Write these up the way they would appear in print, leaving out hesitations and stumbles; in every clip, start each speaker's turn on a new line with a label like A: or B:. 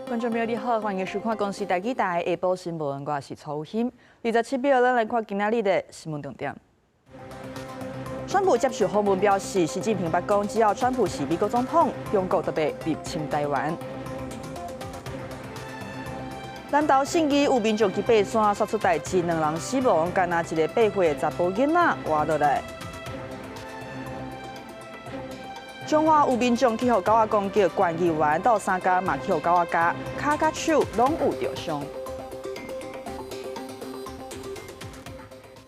A: 觀眾朋友你好，歡迎收看公視台語台下晡新聞，我是曹欣。27秒，咱來看今仔日的新聞重點。川普接受訪問表示，習近平捌講，只要川普是美國總統，中國就袂入侵台灣。南投信義有民眾去爬山，煞出代誌，兩人死亡，干焦一个8歲的查埔囡仔活落來。彰化有民眾去予狗仔攻擊，縣議員鬥相共嘛去予狗仔咬，跤佮手攏有著傷。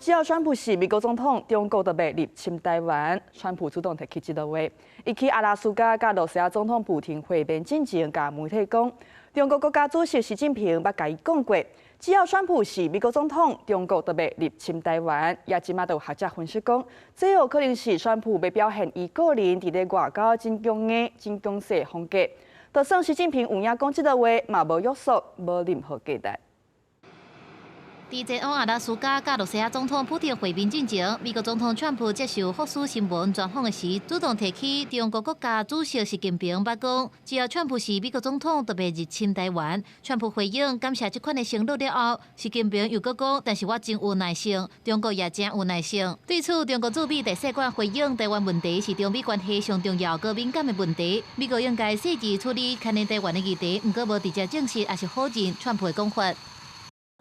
A: 只要川普是美國總統，中國就袂入侵台灣。川普主動提起這段話，伊去阿拉斯加佮羅西亞總統普廷會面進前，共媒體講，中國國家主席習近平捌共伊講過，只要川普是美國總統，中國就袂入侵台灣。也這馬就有學者分析講，這有可能是川普欲表現伊個人佇咧外交真強硬、真強勢風格。就算習近平有影講這段話，嘛無約束，無任何價值。
B: 佇前往阿拉斯加佮羅西亞總統普廷會面進前，美國總統川普接受福斯新聞專訪的時，主動提起中國國家主席習近平捌講，只要川普是美國總統，就袂入侵台灣。川普回應感謝這款的承諾了後，習近平又閣講，但是我真有耐性，中國也真有耐性。對此，中國駐美大使館回應，台灣問題是中美關係上重要、閣敏感的問題，美國應該細緻處理牽連台灣的議題，毋過無直接證實抑是否認川普的講法。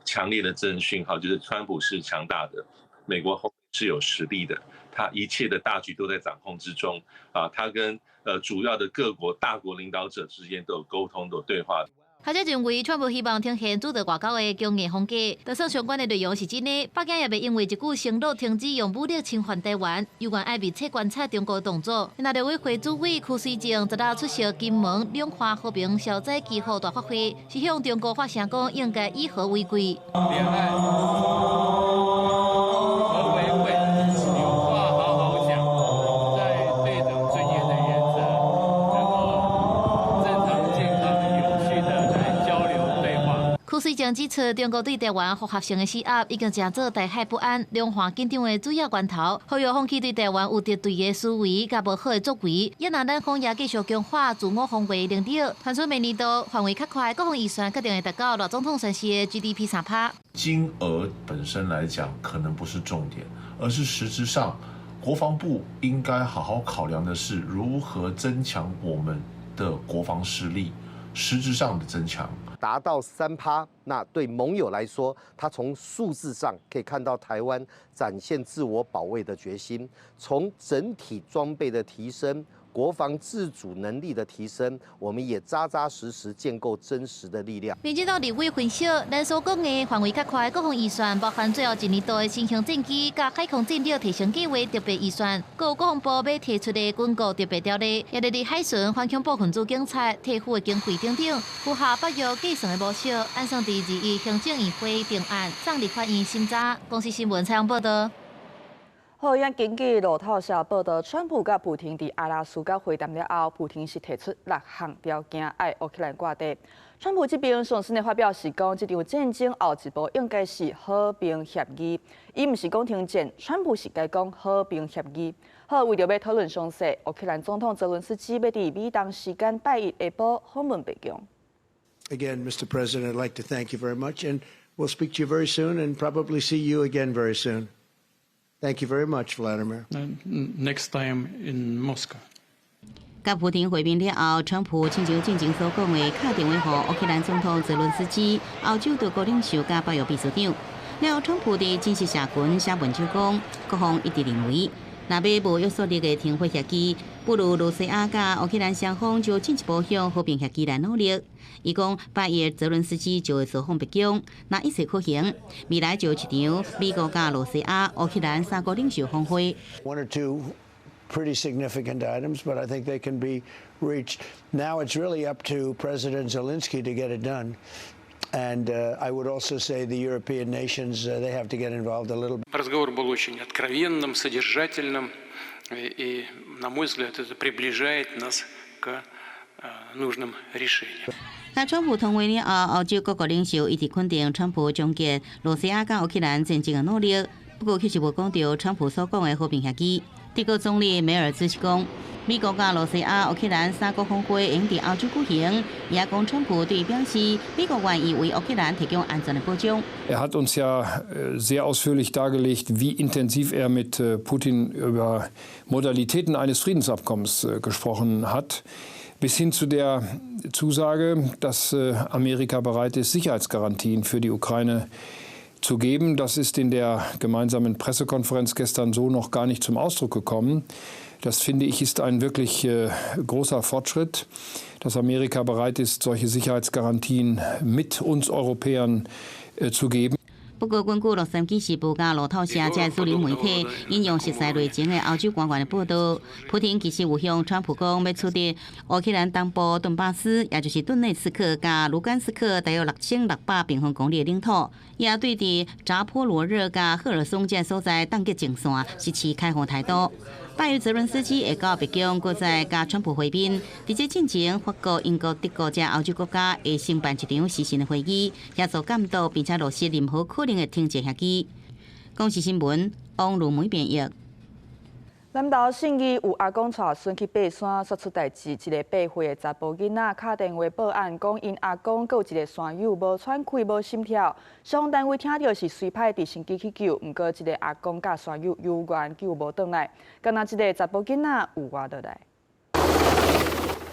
C: 強烈的政治訊號就是川普是強大的，美國是有實力的，他一切的大局都在掌控之中啊！他跟主要的各國大國領導者之間都有溝通、都有對話。
B: 學者認為，川普希望呈現主導外交的強硬風格，就算相關的內容是真的，北京也袂因為一句承諾停止用武力侵犯台灣，猶原愛密切觀察中國動作。那陸委會主委柯水正昨日出席金門兩岸和平消災祈福大法會，是向中國發聲講應該以和為貴。
D: 兩岸和為貴，有話好好講，在對等尊嚴的原則，能夠正常、健康、有序的來交流對話。
B: 柯水正指出，中國對台灣複合性的施壓已經成做台海不安、兩岸緊張的主要源頭，呼籲放棄對台灣有敵對的思維佮無好的作為。也若咱方也繼續強化自我防衛能力，傳出明年度範圍較寬，國防預算決定會達到賴總統宣示的 GDP 3趴。
E: 金額本身來講，可能不是重點，而是實質上，國防部應該好好考量的是如何增強我們的國防實力，實質上的增強。
F: 達到3趴，那對盟友來說，他從數字上可以看到台灣展現自我保衛的決心，從整體裝備的提升、國防自主能力的提升，我們也扎扎實實建構真實的力量。
B: 民進黨立委分析，咱所講的範圍較寬國防預算，包含最後一年度的新型戰機佮海空戰力提升計劃特別預算，閣有國防部欲提出的軍購特別條例，也佇海巡反恐怖分子警察退伍的經費等等，符合北約計算的模式，按算佇21行政院會定案，送立法院審查。公視新聞採訪報道。
A: 好，咱根據路透社報道，川普佮普廷佇阿拉斯加會談了後，普廷是提出六項條件，愛烏克蘭割地。川普這邊上新的發表是講，這場戰爭後一步應該是和平協議，伊毋是講停戰，川普是改講和平協議。好，為著欲討論詳細，烏克蘭總統澤倫斯基欲佇美東時間拜一下晡訪問白宮。
G: Again, Mr. President, I'd like to thank you very much, and we'll speak to you very soon, and probably see you again very soon. Thank you very much, Vladimir.
H: Next time in Moscow.
I: 佮普廷會面了後，川普親像進前所講的，敲電話予烏克蘭總統澤倫斯基、歐洲多國領袖佮北約秘書長。了後，川普佇真實社群寫文章講，各方一致認為，若欲無約束力的停火協議，不如羅西亞佮烏克蘭雙方就進一步向和平協議來努力。伊講，拜一澤倫斯基就會造訪白宮，若一切可行，未來就有一場美國佮羅西亞、烏克蘭三國領袖峰會。
G: One or two pretty significant items, but I think they can be reached. Now it's really up to President Zelensky to get it done. And I would also say the European nations, they have to get involved a little.
H: Разговор был очень откровенным, содержательным, и, на мой взгляд, это приближает нас к нужным решениям.
I: 佮川普通話了後，歐洲各國領袖一致肯定川普終結羅西亞佮烏克蘭戰爭的努力，不過卻是無講著川普所講的和平協議。德國總理梅爾茲是講，美國佮羅西亞、烏克蘭三國峰會會佇歐洲舉行，也講川普對表示，美國願意為烏克蘭提供安全的保障。
J: Er hat uns ja sehr ausführlich dargelegt, wie intensiv er mit Putin über Modalitäten eines Friedensabkommens gesprochen hat, bis hin zu der Zusage, dass Amerika bereit ist, Sicherheitsgarantien für die Ukraine zu geben. Das ist in der gemeinsamen Pressekonferenz gestern so noch gar nicht zum Ausdruck gekommen. Das, finde ich, ist ein wirklich großer Fortschritt, dass Amerika bereit ist, solche Sicherheitsgarantien mit uns Europäern zu geben.
I: 不過，根據洛杉磯時報佮路透社這主流媒體引用熟似內情的歐洲官員的報道，普丁其實有向川普講欲取得烏克蘭東部頓巴斯，也就是頓內茨克佮盧甘斯克大約6600平方公里的領土，也對佇扎波羅熱佮赫爾松這所在凍結前線是持開放態度。拜約澤倫斯基會到白宮，閣再佮川普會面。佇這進前，法國、英國、德國這歐洲國家會承辦一場視訊的會議，協助監督並且落實任何可能的停戰協議。公視新聞，王如梅編譯。
A: 南投信義有阿公帶孫去爬山，煞出代誌。一个8歲的查埔囡仔敲電話報案，講𪜶阿公閣有一个山友無喘氣、無心跳。消防單位聽著是隨派直升機去救，毋過這个阿公佮山友猶原救無轉來，干焦這个查埔囡仔有活落來。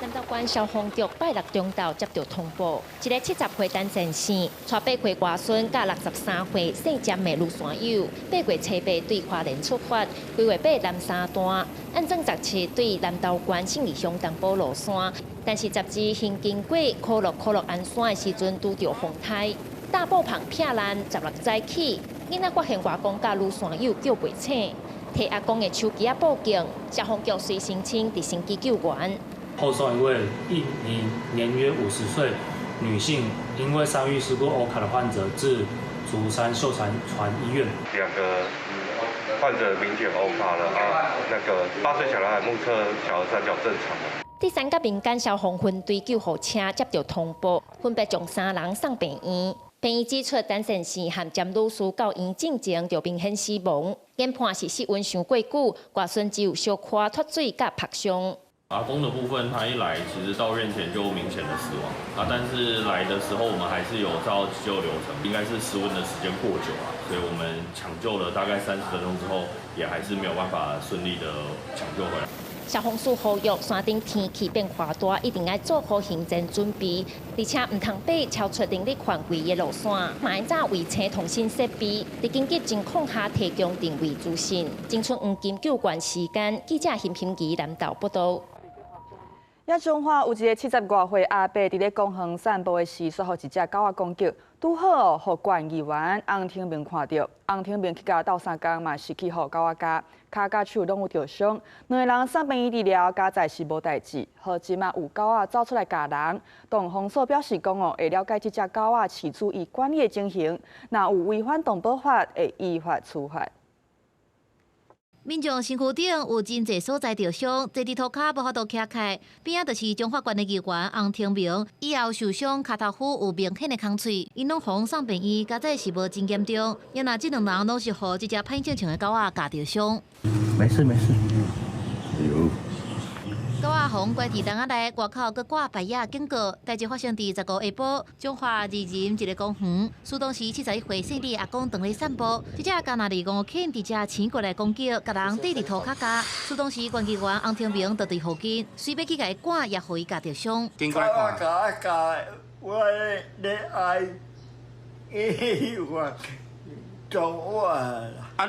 K: 南投縣消防局拜六中晝接到通報，一个70歲陳先生，帶8歲外孫佮63歲姓詹的女山友，8月初八對花蓮出發，規劃爬南三段，按怎17對南投縣信義鄉東埔落山，但是12行經過可樂可樂安山的時陣，拄著風颱，大布棚劈爛，16早起，囡仔發現外公佮女山友叫袂醒，提阿公的手機仔報警，消防局隨申請直升機救援。
L: 後送一位一名年約50歲女性，因為傷愈事故歐卡的患者至竹山秀傳醫院。
M: 兩個患者明顯歐卡了啊，那個8歲小男孩目測小兒三角正常。
K: 第三甲民間消防分隊救護車接到通報，分別將三人送病院。病院指出，陳先生和詹女士到院進前就明顯死亡，研判是失溫傷過久，外孫只有小可脫水佮曝傷。
N: 阿公的部分，他一來其實到院前就明顯的死亡啊，但是來的時候我們還是有照急救流程，應該是失溫的時間過久啊，所以我們搶救了大概30分鐘之後，也還是沒有辦法順利的搶救回來。
K: 消防署呼籲，山頂天氣變化大，一定愛做好行前準備，而且毋通爬超出能力範圍的路線，嘛愛早備齊通訊設備，佇緊急情況下提供定位資訊。青春黃金救援時間，記者邢品儀南投報道。
A: 也彰化有一个70外歲阿伯佇咧公園散步的時，煞予一隻狗仔攻擊，拄好哦，予管議員洪廷明看著，洪廷明去共鬥相共嘛是去予狗仔咬，跤佮手攏有著傷，兩个人送病院治療，佳哉是無代誌。好，這馬有狗仔走出來咬人，動保所表示講哦，會了解這隻狗仔飼主伊管理的情形，若有違反動保法，會依法處罰。
B: 民眾身軀頂有真濟所在著傷，坐佇塗跤無法度徛起來，邊仔就是彰化縣的議員洪廷明，以後受傷，跤頭趺有明顯的空喙，𪜶攏予送病院，佳哉是無真嚴重。也若這兩人攏是予這隻歹性情的狗仔咬著傷。
O: 沒事沒事。有。
B: 狗仔予關佇籠仔內，外口閣掛牌仔警告。代誌發生佇15下晡，彰化二林一个公園，事當時71歲姓李阿公當咧散步，這隻加納利五犬佇遮瀾過來攻擊，共人綴佇塗跤咬。事當時縣議員洪廷明就佇附近，隨欲去共伊趕，也予伊咬著傷。
G: 咬咬，我咧愛醫院做我。
P: 啊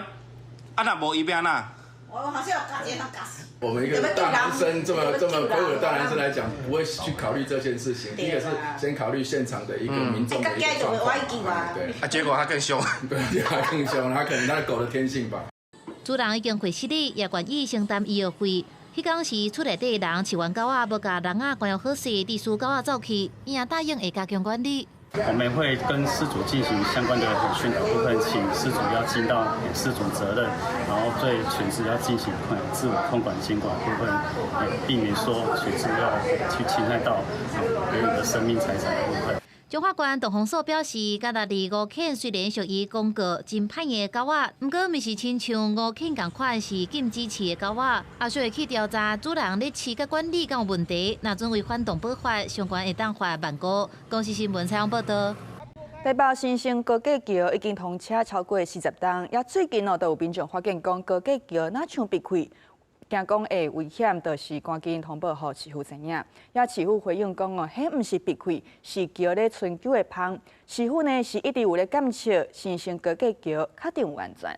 P: 啊！若無伊欲按怎？
Q: 我好像咬一個咬死。
D: 我們一個大男生這麼魁梧的大男生來講，不會去考慮這件事情。第一個是先考慮現場的一個民眾的一個狀況。對，
P: 啊，結果他更兇，
D: 對，他更兇，他可能他的狗的天性吧。
B: 主人已經回失禮，也願意承擔醫藥費。彼工時厝內底人飼完狗仔，無共籠仔關好勢，致使狗仔走去，伊也答應會加強管理。
L: 我們會跟飼主進行相關的訓導部分，請飼主要盡到飼主責任，然後對犬隻要進行自我控管監管部分，避免說犬隻要去侵害到別人的生命財產的部分。
B: 彰化縣動防所表示，加達利烏犬雖然屬於公告真歹的狗仔，毋過毋是親像烏犬仝款是禁止飼的狗仔，後續會去調查主人咧飼佮管理敢有問題，若準違反動保法，相關會當罰萬五。公視新聞採訪報導。
A: 台北新生高架橋已經通車超過40冬，也最近哦，就有民眾發現講高架橋若像閉開，驚講會危險，就是趕緊通報予市府知影。也市府回應講哦，彼毋是閉開，是橋咧春秋的芳。市府呢是一直有咧監測新生高架橋，確定有安全。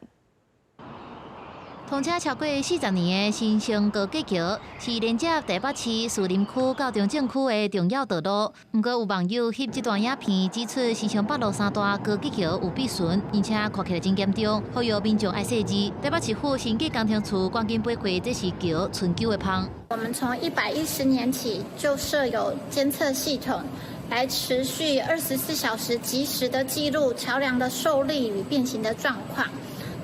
B: 通車超過40年的新生高架橋，是連接台北市士林區到中正區的重要道路。毋過有網友翕這段影片，指出新生北路三段高架橋有閉損，而且看起來真嚴重，呼籲民眾愛細緻。台北市府審計工程處趕緊回饋，這是橋春秋的芳。
R: 我們從110年起就設有監測系統，來持續24小時即時的記錄橋梁的受力與變形的狀況。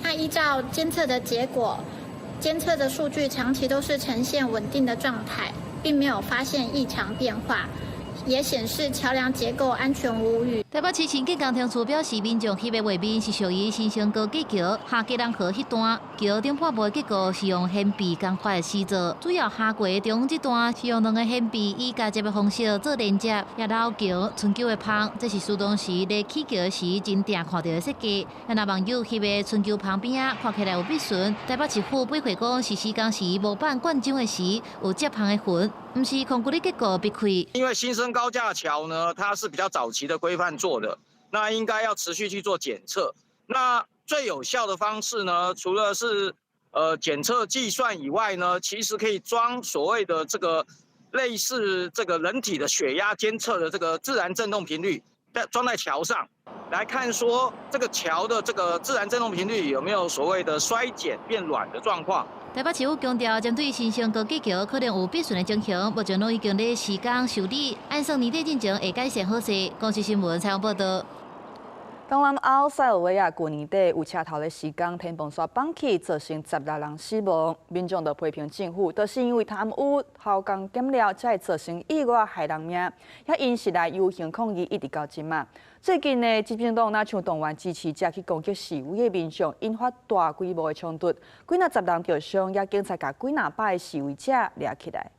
R: 那依照監測的結果，監測的數據長期都是呈現穩定的狀態，並沒有發現異常變化，也顯示橋梁結構安全無虞。
B: 台北市城建工程處表示，民眾翕的畫面是屬於新生高架橋下基隆河彼段，橋頂半部的結構是用懸臂工法施作，主要下過中這段是用兩個懸臂以鉸接的方式做連接，也留橋春秋的芳，這是施工時咧起橋時真定看著的設計。若網友翕的春秋旁邊仔看起來有閉損，台北市府回饋講是施工時模板灌漿的時有接縫的痕，毋是 concrete 結構閉開。
S: 因為新生高架橋呢，它是比較早期的規範做的，那應該要持續去做檢測。那最有效的方式呢，除了是檢測計算以外呢，其實可以裝所謂的這個類似這個人體的血壓監測的這個自然振動頻率，在裝在橋上來看，說這個橋的這個自然振動頻率有沒有所謂的衰減變軟的狀況。
B: 台北市府強調，針對新生高架橋可能有閉損的情形，目前攏已經咧施工修理，按算年底進前會改善好勢。公視新聞採訪報導。
A: 東南歐塞爾維亞舊年底有車頭咧施工，天棚煞崩去，造成16人死亡。民眾就批評政府，就是因為貪污、偷工減料，才會造成意外害人命。也𪜶是來遊行抗議，一直到這馬。最近呢，執政黨若像動員支持者去攻擊示威的民眾，引發大規模的衝突，幾若十人著傷，也警察共幾若百个示威者掠起來。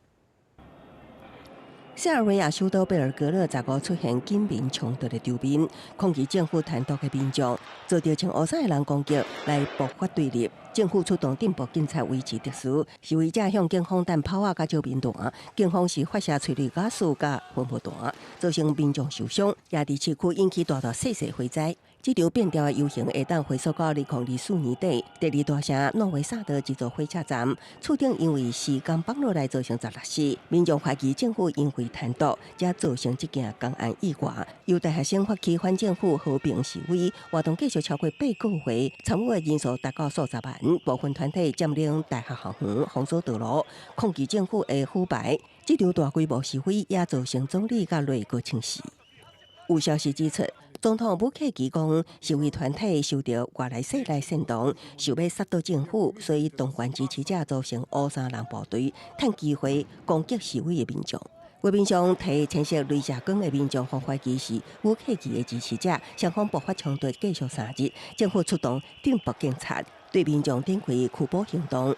T: 塞爾維亞首都貝爾格勒15出現警民衝突的場面，抗議政府貪瀆的民眾遭著穿烏衫的人攻擊，來爆發對立。政府出動鎮暴警察維持秩序，示威者向警方擲炮仔佮照明彈，警方是發射催淚瓦斯佮噴霧彈，造成民眾受傷，也佇市區引起大大細細火災。這場變調的遊行會當回溯到2024年底，第二大城諾維薩德這座火車站，厝頂因為施工崩落來造成16死，民眾懷疑政府因為貪瀆，才造成這件工安意外。由大學生發起反政府和平示威活動，繼續超過8個月，參與的人數達到數十萬。部分團體佔領大學校園，封鎖道路，抗議政府的腐敗。這場大規模示威也造成總理佮內閣請辭。有消息指出，總統武契奇講，示威團體受著外來勢力煽動，想欲殺倒政府，所以動員支持者組成烏衫人部隊，趁機會攻擊示威的民眾。畫面上提青色鐳射棍的民眾，予懷疑是武契奇的支持者，雙方爆發衝突，繼續3日，政府出動鎮暴警察，對民眾展開拘捕行動。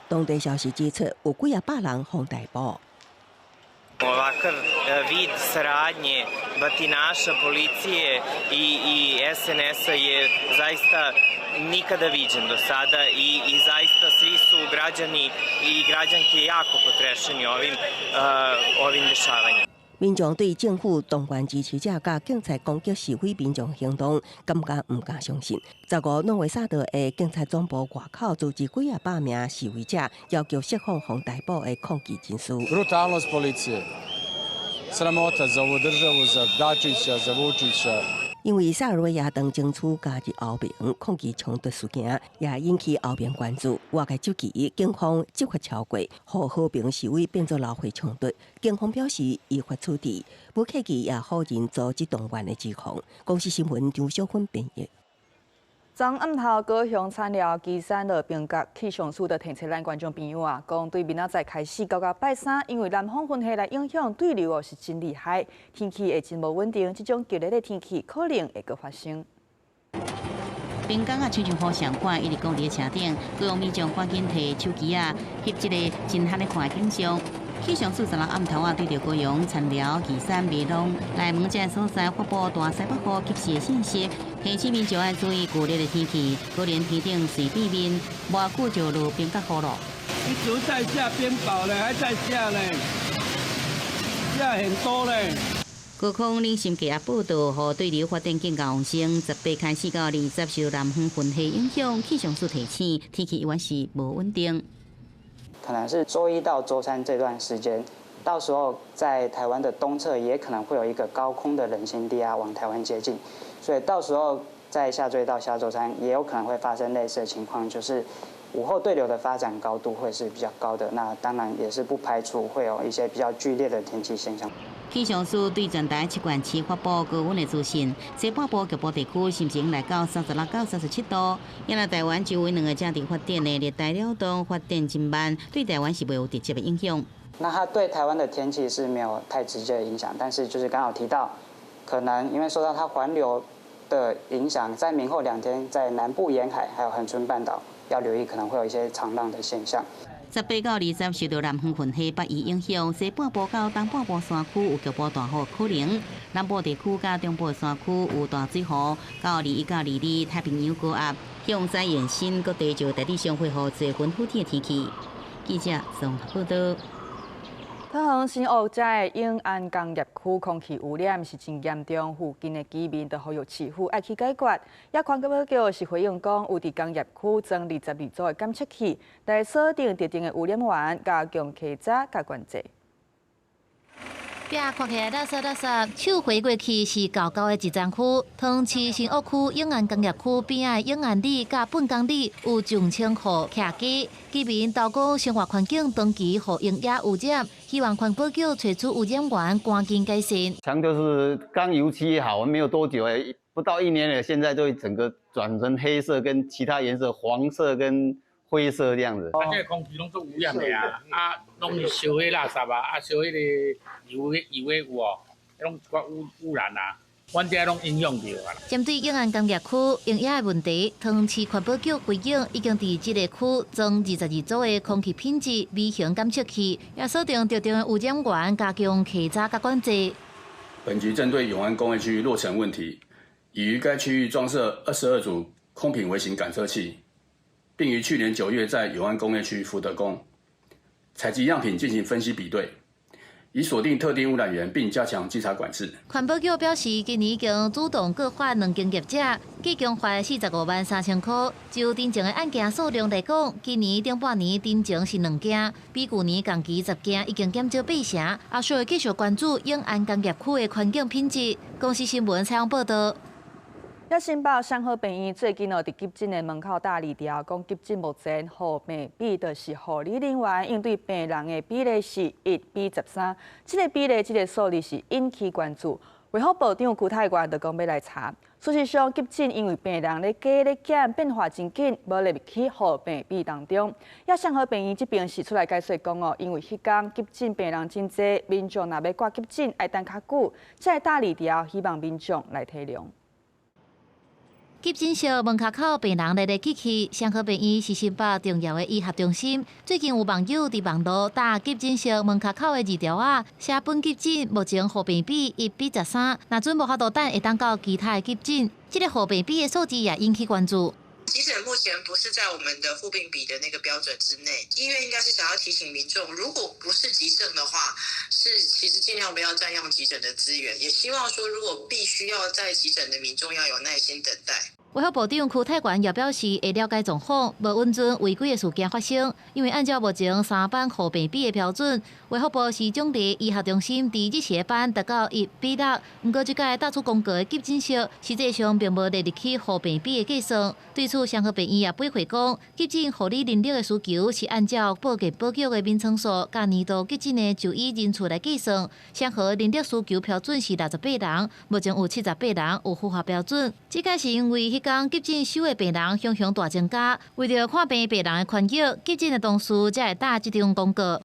T: 當地消息指出，有幾仔百人予逮捕。
U: Ovakav vid saradnje batinaša, policije i SNS-a je zaista nikada viđen do sada i zaista svi su građani i građanke jako potrešeni ovim dešavanjima.
T: 民眾對政府動員支持者佮警察攻擊示威民眾行動，感覺毋敢相信。15諾維薩德的警察總部外口組織幾仔百名示威者，要求釋放予逮捕的抗議人士。
V: Brutalnost policije, sramota za ovu državu, za Dačića, za Vučića.
T: 因為塞爾維亞當爭取加入歐盟，抗議衝突事件也引起歐盟關注。外界質疑警方執法超過，予和平示威變做流血衝突。警方表示依法處置，武契奇也否認組織動員的指控。公視新聞張小芬編譯。
A: 昨暗頭高雄田寮旗山落冰角氣象署就提醒咱觀眾朋友啊，講對明仔載開始到拜三，因為南方雲系來影響對流哦是真厲害，天氣會真無穩定，這種劇烈的天氣可能會閣發生。
I: 冰角啊，親像雨相款，一直講佇咧車頂，高雄民眾趕緊提手機仔，翕這个震撼的看景象。氣象署十六暗頭啊，對著高雄、田寮、旗山、梅隆、內門這个所在發布大西北雨及時的信息，提醒民眾愛注意劇烈的天氣，可能天頂隨變面，無久就落冰角雨咯。
C: 一直在下冰雹呢，還在下呢，下很多呢。
I: 高空冷心低壓報道，予對流發展更加旺盛。18開始到20，受南方雲系影響，氣象署提醒，天氣依然是無穩定。
E: 可能是週一到週三這段時間，到時候在台灣的東側也可能會有一個高空的冷心低壓往台灣接近，所以到時候在下週一到下週三也有可能會發生類似的情況，就是午後對流的發展高度會是比較高的。那當然也是不排除會有一些比較劇烈的天氣現象。
I: 氣象署對全台七縣市發布高溫的資訊，西半部局部地區甚至來到36到37度。因為台灣周圍兩个正佇發展的熱帶擾動發展真慢，對台灣是袂有直接的影響。
E: 那它對台灣的天氣是沒有太直接的影響，但是就是剛好提到，可能因為受到它環流的影響，在明後兩天，在南部沿海還有恆春半島要留意，可能會有一些長浪的現象。
I: 18到20受到南方雲系北移影響，西半部到東半部山區有局部大雨可能，南部地區佮中部山區有大水雨。到21到22，太平洋高壓向西延伸，各地就大致上恢復多雲雨天的天氣。記者綜合報道。
A: 桃園新屋這永安工業區空氣污染是真嚴重，附近的居民就呼籲市府愛去解決。也環保局是回應講，有佇工業區裝22組的監測器，來鎖定特定的污染源，加強稽查佮管制。
B: 壁看起來垃圾垃圾，手揮過去是厚厚的一層區。桃園市新屋區永安工業區邊仔的永安里佮本工里有上千戶徛家，居民投講生活環境長期予溶液污染，希望環保局揣出污染源，趕緊改善。
W: 牆就是剛油漆好，沒有多久，不到一年了，現在就整個轉成黑色跟其他顏色，黃色跟灰色這樣子。
X: 啊，這个空氣攏足污染的啊，啊，攏是燒彼垃圾啊，啊，燒彼个油的油的有無？攏一寡污染啊，阮遮攏影響著啊。
B: 針對永安工業區溶液的問題，桃園市環保局回應，已經佇這个區裝22組的空氣品質微型監測器，也鎖定特定的污染源，加強稽查佮管制。
Y: 本局針對永安工業區落塵問題，已於該區域裝設22組空品微型感測器。並於去年9月在永安工業區福德宮採集樣品進行分析比對，以鎖定特定污染源，並加強稽查管制。
B: 環保局表示，今年已經主動告發兩間業者，計共罰45萬3千塊。就偵前的案件數量來講，今年頂半年偵前是兩件，比舊年同期10件已經減少8成。後續會繼續關注永安工業區的環境品質。公視新聞採訪報道。
A: 也新北雙和病院最近哦，佇急診的門口貼字條，講急診目前護病比就是護理人員應對病人的比例是1比13，這个比例這个數字是引起關注。衛福部長邱泰源就講欲來查。事實上，急診因為病人咧加咧減變化真緊，無列入去護病比當中。也雙和病院這邊是出來解說講哦，因為彼工急診病人真濟，民眾若欲掛急診愛等較久，才會貼字條，希望民眾來體諒。
B: 急診室門口病人來來去去，雙和病院是新北重要的醫學中心。最近有網友佇網路貼急診室門口的字條仔，寫本急診目前護病比1比13，若準無法度等，會當到其他的急診。這个護病比的數字也引起關注。
Z: 急診目前不是在我們的護病比的那個標準之內，醫院應該是想要提醒民眾，如果不是急症的話，是其實盡量不要佔用急診的資源，也希望說如果必須要在急診的民眾要有耐心等待。
B: 衛福部長邱泰源也表示會了解狀況，無允准違規的事件發生。因為按照目前三班護病比的標準，衛福部是獎勵醫學中心佇日時班達到1比6。毋過這擺貼出公告的急診室，實際上並無列入去護病比的計算。對此，雙和病院也回應講，急診護理人力的需求是按照保健保局的眠床數佮年度急診的就醫人次來計算。雙和人力需求標準是68人，目前有78人有符合標準。這個是因為彼工急診收的病人雄雄大增加，為著看病病人的權益，急診的同事才會打這張廣告。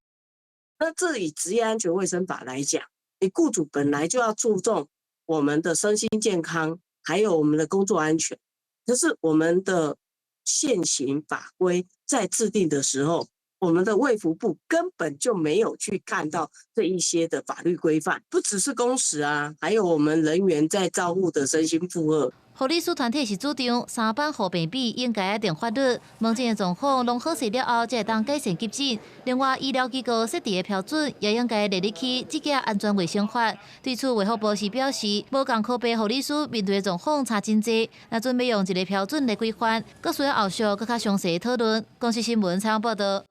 F: 那這以職業安全衛生法來講，你雇主本來就要注重我們的身心健康，還有我們的工作安全。可是我們的現行法規在制定的時候，我們的衛福部根本就沒有去看到這一些的法律規範，不只是工時啊，還有我們人員在照護的身心負荷。
B: 護理師團體是主張三班護病比應該定法律，門診的狀況攏好勢了後，才會當改善急診。另外，醫療機構設置的標準也應該列入去職業安全衛生法。對此，衛福部是表示，無仝科別護理師面對的狀況差真濟，若準備用一個標準來規範，閣需要後續閣較詳細討論。公視新聞採訪報導。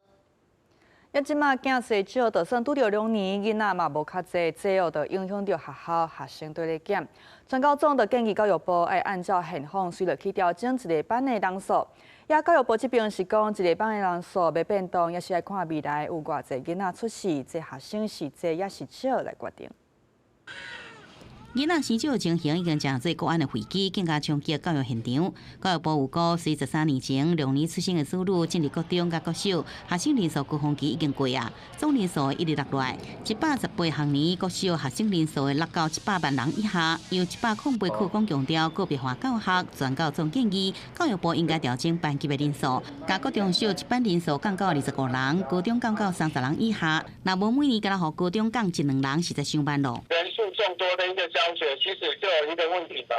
A: 啊，這馬囝歲少，就算拄著2年，囡仔嘛無較濟，這哦就影響著學校學生對咧減。全教總就建議教育部愛按照現況，隨落去調整一個班的人數。也教育部這邊是講，一個班的人數欲變動，也是愛看未來有偌濟囡仔出世，這學生是濟抑是少來決定。
I: 囡仔生少情形已經成做國安的危機，更加衝擊教育現場。教育部預估，隨13年前2年出生的子女進入國中佮國小，學生人數高峰期已經過啊，總人數會一直落來。118學年國小學生人數會落到100萬人以下。由108課綱強調個別化教學，全教總建議教育部應該調整班級的人數，共國中小一班人數降到25人，高中降到30人以下。若無每年敢若予高中降一兩人，實在傷慢咯。
H: 人數眾多的一個教學，其實就有一個問題吧，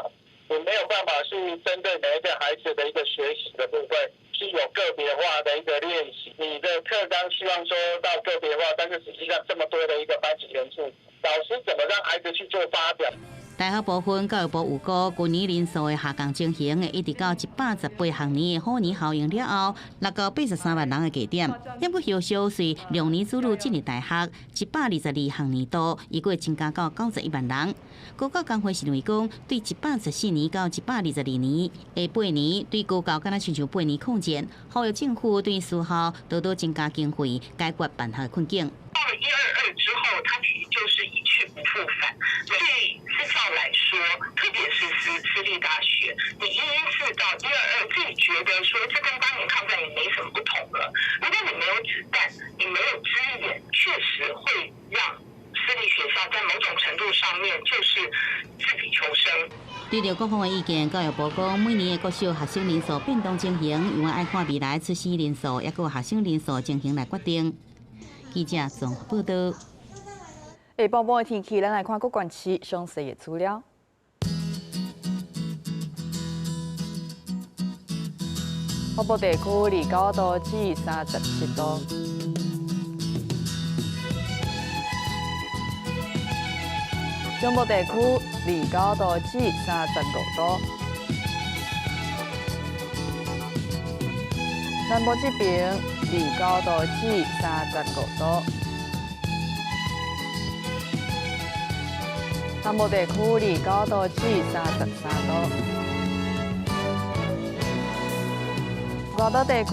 H: 你沒有辦法去針對每一個孩子的一個學習的部分，是有個別化的一個練習。你的課綱希望說到個別化，但是實際上這麼多的一個班級人數，老師怎麼讓孩子去做發表？
I: 大學部分，教育部預估，今年人數的下降情形會一直到118學年的虎年效應了後，落到83萬人的低點。不過後續隨2年子女進入大學，122學年度預計增加到91萬人。高教工會是認為講，對114年到122年的八年，對高教敢若親像八年抗戰，呼籲政府對私校多多增加經費，解決辦學困境。
J: 到了122之後，它其實就是一去不復返。對私校來說，特別是私立大學，你114到122，自己覺得說這跟當年抗戰也沒什麼不同了。如果你沒有子彈，你沒有資源，確實會讓私立學校在某種程度上面就是自己求生。
I: 對著各方的意見，教育部講，每年的國小學生人數變動情形，猶愛看未來出生人數，抑閣有學生人數情形來決定。記者綜合報導。
A: 下晡晡的天氣，咱來看各縣市詳細的資料。北部地區29度至37度，中部地區29度至35度，南部這邊29度至35度。南部地區29度至33度，外島地區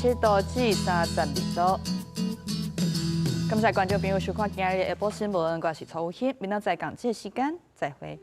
A: 27度至32度。感謝觀眾朋友收看今日的下晡新聞，我是曹欣，明仔載仝這個時間再會。